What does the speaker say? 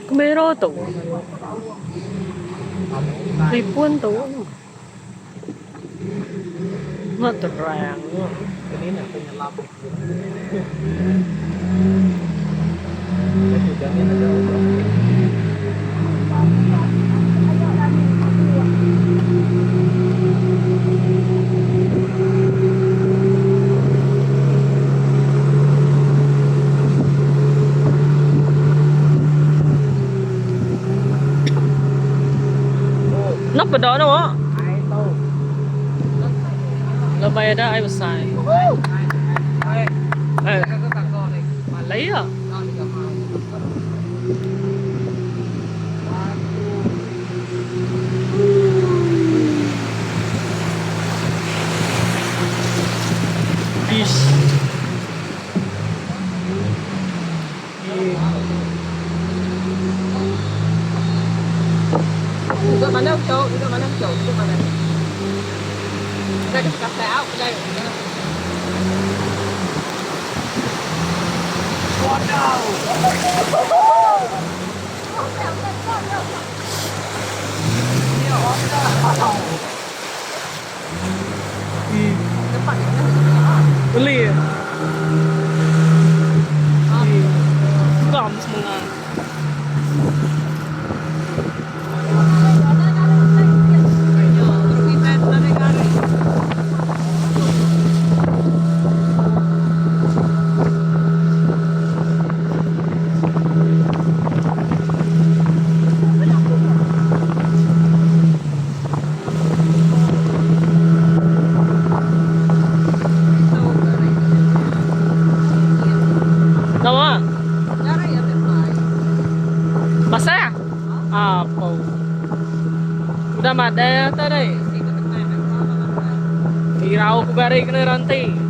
Kamera tu. Telefon tu. Enda terang. Enda peda ne wak. Lebai ada ai besai. Eh. Malai ah. Ish. Duduk mana ucok? Duduk mana ucok? Duduk mana? Kedai ke kafe out kedai. Beli. Gam semua. Nama? Basah? Apo. Udah madai tadi. Irau ku gari kena ranti.